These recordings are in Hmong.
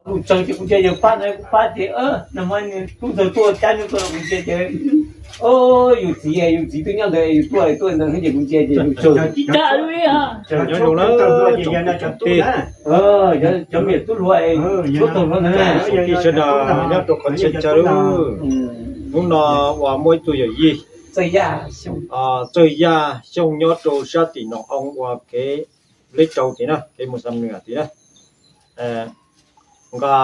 Kuv tsaws ces kuv ntsia yawg pab ntawd, kuv pab ces nag hmo tub ntxawg tuaj cab nyuj tuaj, kuv ntsia ces, o, yus txiv, yus txiv twb nyob ntawd, yus tuaj tuaj ntawd xwb ces kuv ntsia ces yus tsaws. Nyob zoo na, tsoom kwv tsoom tij, cov me tub hluas, tsoom tij sawv daws nyob rau qhov txhia chaw lub. Hnub no uas muaj ib tug yawm yij Txawj Yaj Xyooj nyob rau sab tim Noom Oo uas kev Leb Rau tid na, kev mus Xam Nwm tid na, nqa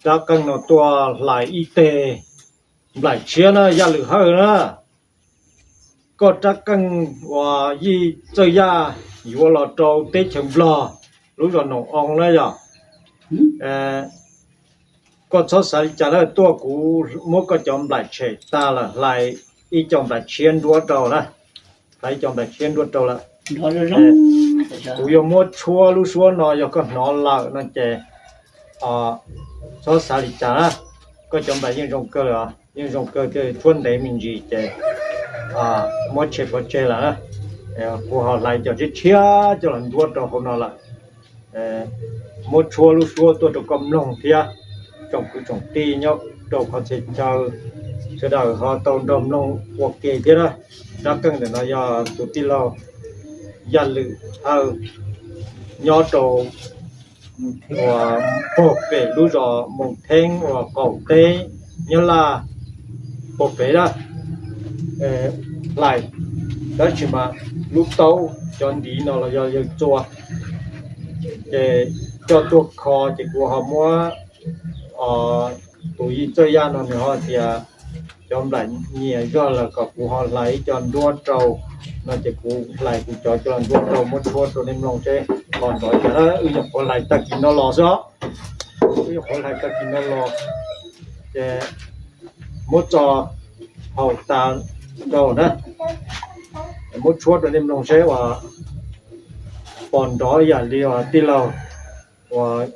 rab qeej no tuaj hlais ib teg nplaim tshiab na, Yaj Lwm Hawj na. Koj rab qeej uas yij Txawj Yaj yuav los rau teb chaws Nplog, lub zos Noom Oo na yog. Koj txhob xav li cas na, tuaj kuv muab koj cov nplaim tshem tag lawm, hlais ib co nplaim tshiab nruab rau na, hlais ib co nplaim tshiab nruab rau lawm. Kuv yuav muab tshuab lub suab no, yog koj hnov lawm no ces txhob xav li cas na. Koj cov nplaim yeej zoo kawg, yeej zoo kawg thiab, tshuab ntev me ntsis ces muab tshem pov tseg lawm na. Kuv ho hlais cov tshiab tshiab coj los nruab rau hauv no lawm. Muab tshuab lub suab tuaj rau koj mloog thiab, tsoom kwv tsoom tij nyob rau qhov txhia chaw sawv daws ho tau nrog mloog ua ke thiab na. Rab qeej ntawm no yog tus tij laug Yaj Lwm Hawj nyob rau uas puag pem lub zos Moos Theeb uas qaum teb Nyab Laj puag pem na, hlais, tab sis mas lub taub cov ntiv no los yog yawg txua, ces coj tuaj kho ces kuv ho muab tus yij Txawj Yaj no nws ho tias cov nplaim nyias zog lawm kom kuv ho hlais ib co nruab rau no ces kuv hlais kuv cov coj los nruab rau muab tshuab rau nej mloog seb pom nrov cas. Wb nyuam qhuav hlais tag kis no los xwb os, wb nyuam qhuav hlais tag kis no los ces muab tso haus tas rau na, muab tshuab rau nej mloog seb uas pom nrov ib yam li uas tij laug uas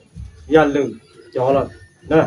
Yaj Lwm cov lawm na.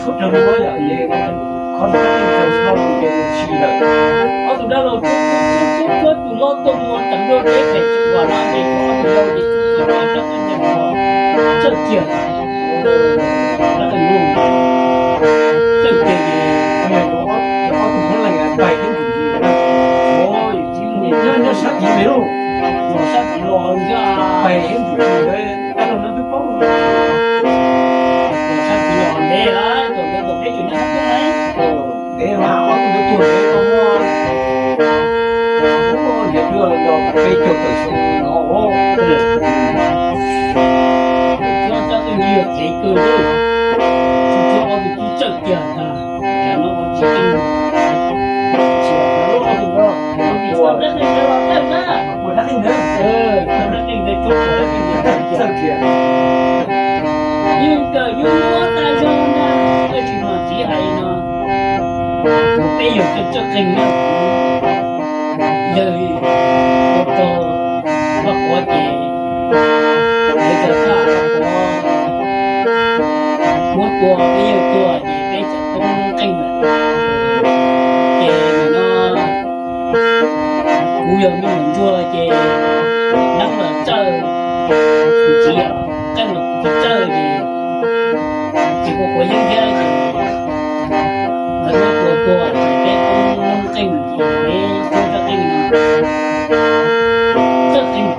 Ob tug dab laug tsuab tsuab tsuab tus hlob tuaj mus tawm ntua peb pem tsis npaum no ces ob tug yau ces tsuab tsuab tsuab tsuab tsuab txawj kiag. Txawj kiag ces ob tug hlob lees pais thiab ntsis nyob sab tid me lauj, sab tid los pais thiab ntsis dab laug no twb paub sab tid los ntev lawm, tom ntawd tom peb tseem nyob sab toob lauj. Ntev mas ob tug tuag ntev tau muaj, ntev twb los peb caug tawm xyoo no. Tsuab txawj ntse yog tsev kawg, tsuab ob tug tub txawj kiag ntag. Tsam no ua tsis teej, tsis ua dab qeej ntawd los txawj na, ua dab qeej ntawd, txawj dab qeej ntawd tsuab ua dab qeej ntawd txawj kiag. Yeej kawm yeej muab tag zog ntag, tab sis mas txiv hais no, kuv peb yawg txawj txawj qeej na, yawg ua rau Vaj Pov ces yawg txawm txhaj Vaj Pov muab tua peb yawg tuag ces peb txawm poob qeej lawm. Ces nim no kuv yog me nyuam ntsuag ces neeb los txawj, txiv qeej los tsis txawj ces tsis ua quav yeeb thiab ces lawv muab tua tuag ces peb poob qeej ces peb tsuab txawj qeej no. Txawj qeej,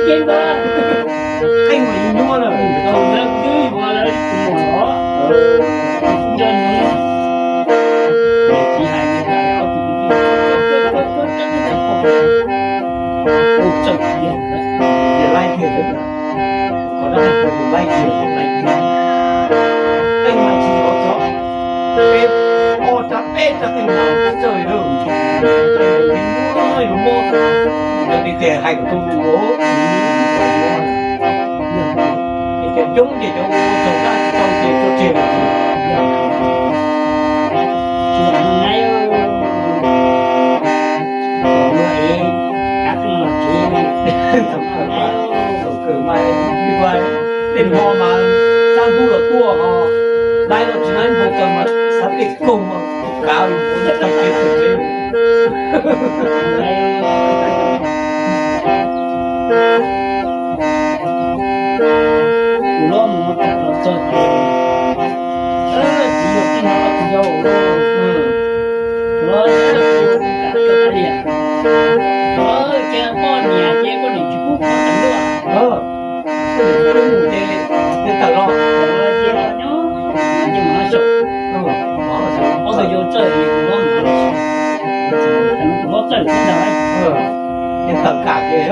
qeej mas yus nyuaj lawm, tau lawv twb yuav lawv tus muam los nco nyob. Txiv hais li cas ob tug tub txawj tiag, txawj tiag, txawj tiag, laib tiag, laib tiag, qeej mas tsis tau txog peb ob rab peb rab qeej mas txawj lawm, yus muab cov tis tes hais kom tus mus, cov coob ces cov ua txog dab tsis tau ces tso tseg lawm. Thaum kawg mas li ua tej hmo mas sab ntub los tuaj ho, laib los tsis laib npau taws mas xav tej koog mas kav tag kev tag kev. Kuv hlob mus ua kam los txog ces, txiv yog tij no tsis yog, kuv hlob kam yog tas li, ces poj niam ces poj niam tsis pub qhov tas luaj. Poj niam tsis pub mus ces tawm los, ces nyob ces mam xyaum. Ob tug yau txawj ces kuv hlob mam xyaum, kuv hlob txawj xwb ntag. Ces tawm kam ces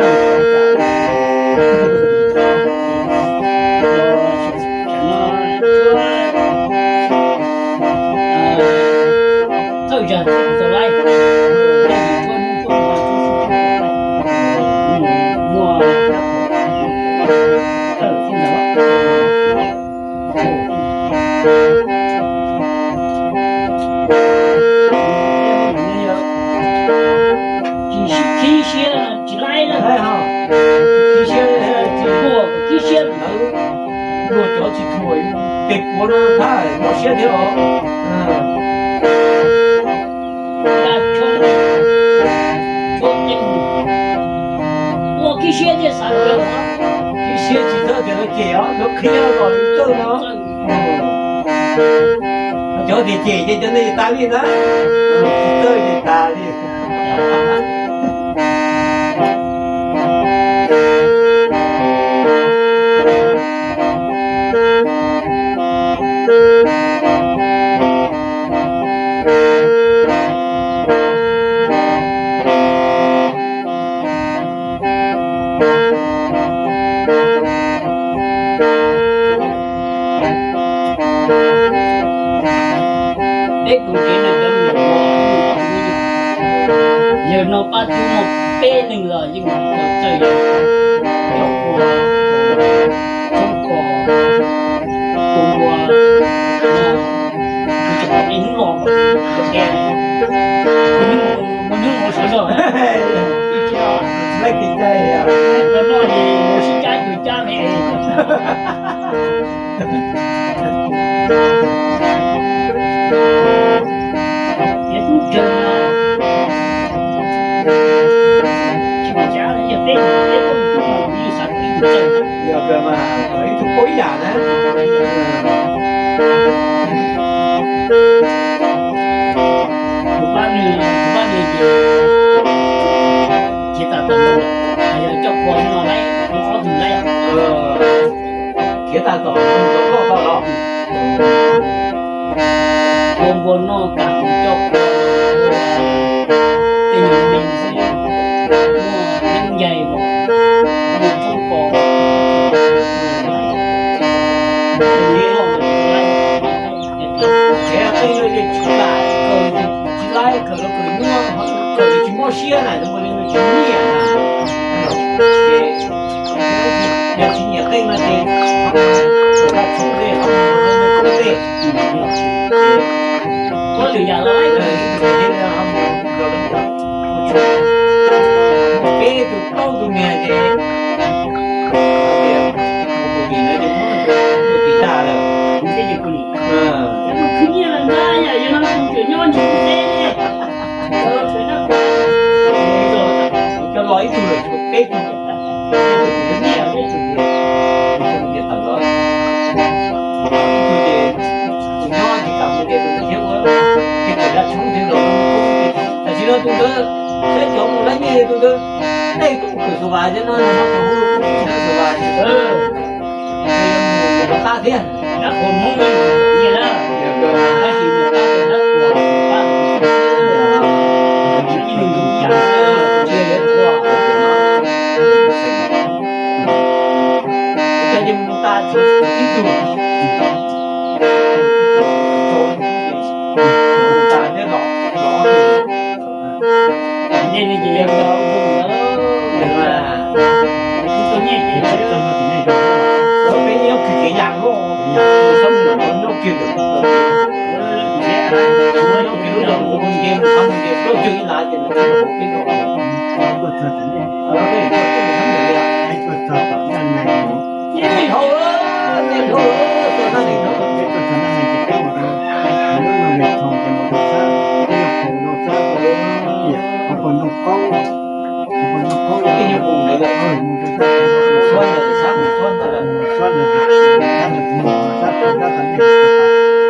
txawj zag txawj laib, tsuab hnub tsuab hmo tsuab xyoo tsuab xyoo, muaj txawj xwb ntag. Tsis sib khib siab tsis laib na, khib siab tsis thuam, khib siab ntawd luag cov tsis thuam, tes puav no thab mob siab thiab os. Ua khib siab thiaj xav kawg, khib siab tsis txawj tias lawv cem os, lawv qhia kom yus txawj no. Cov tias cem ces cov ntawd tas li na, tsis txawj ces tas li. Peb koom kev no cov me nyuam, yawg no pab tub muaj peb leeg los yeej txawj yawg, cov ua, cov kos, tus ua, kuv tsis pom ib hnub los, kuv hnub mus sawv zog, ib tsis, no ces sib cab tus cab me es. Yog kawg mas, ib tug paub ib yam na. Tus pab nws, tus pab nws ces khiav tas tom ntug, yog coj kua no laib, ob tug laib. Khiav tas tom ntug loj tau los. Kua npua noj tas coj kua, tej nyuag me xwb, muaj neeb ncaig, muaj tshoob kos, muaj loj, khiav tej no ces tsis laib, tsis laib kawm los kawm nyuaj, kawm los tsis mob siab na, ua li nws tsis nyiam na. Ces yog tsis nyiam qeej no ces kawm Vajtswv tej, kawm tej, ces muab lwm yam los laib kawm. Peb tug plaub tug niag ces tus tim no ces muab tus tim tag lawm. Khwv nyiaj los ntag, yam yog no tus tseem nyob ntsis teb ne. Cov los ib tug lawm, peb tug, peb tug khwv nyiaj, peb tug ces tus tawm los, ib tug ces tus nyob tsis kam mus ces tus thiab ua, ces tawm dab tshoob thiab los. Tam sim no tus ntawd saib cov mus laib nyiaj tus ntawd, tej tub kawm xav vas thiab no, nyob tus hu tus xav vas, mus qab thiab.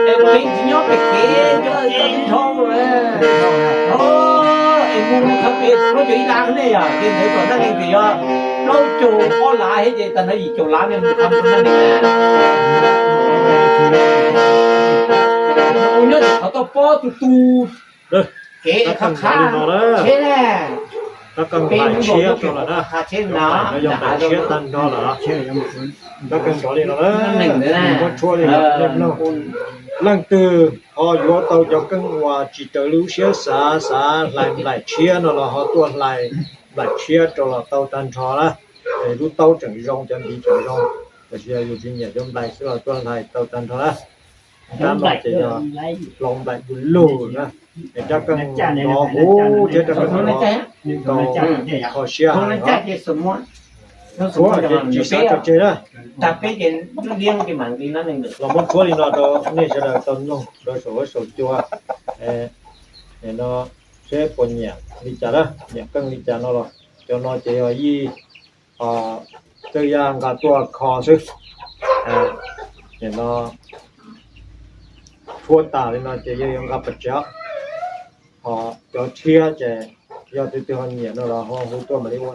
Peb tsis nyob pem kev, nrho es mus khawb pem plaub caug ib lab ne yom, ces ntawd tom Naj Neeg ces yog plaub caug ob lab thiab ces tag nrho yim caum lab ne mus khawb pem Naj Neeg. Mus nyob ces qhov tau pob tus tus kev qhab qhab tsheb ne. Tab koj nplaim tshiab rau lawm na, nplaim no yog nplaim tshiab tag nrho lawm. Tab koj nrov li no na, muab tshuab li no, leej twg ho yuav tau cov keeb uas tsis raws lub siab xav, xav hlais nplaim tshiab no los ho tuaj hlais nplaim tshiab rau los tau tag nrho na. Lub taub tseem zoo, cov ntiv tseem zoo, tab sis yog yus tsis nyiam cov nplaim xwb los tuaj hlais tau tag nrho na. Rab no ces yog hloov nplaim du lug na, es rab keeg no huv thiab rab keeg no tau kho siab heev os. Tshuab ces tsis xav tso tseg na. Los muab tshuab li no rau nej sawv daws tau mloog rau saum huab saum cua. No seb puas nyiam li cas na, nyiam keej li cas no los cov no ces yog yij twb yaj nqa tuaj kho xwb. No tshuab tas li no ces yog yuav nqa pov tseg. Ho cov tshiab ces yog tus twg ho nyiam no los ho hu tuaj mam li ua.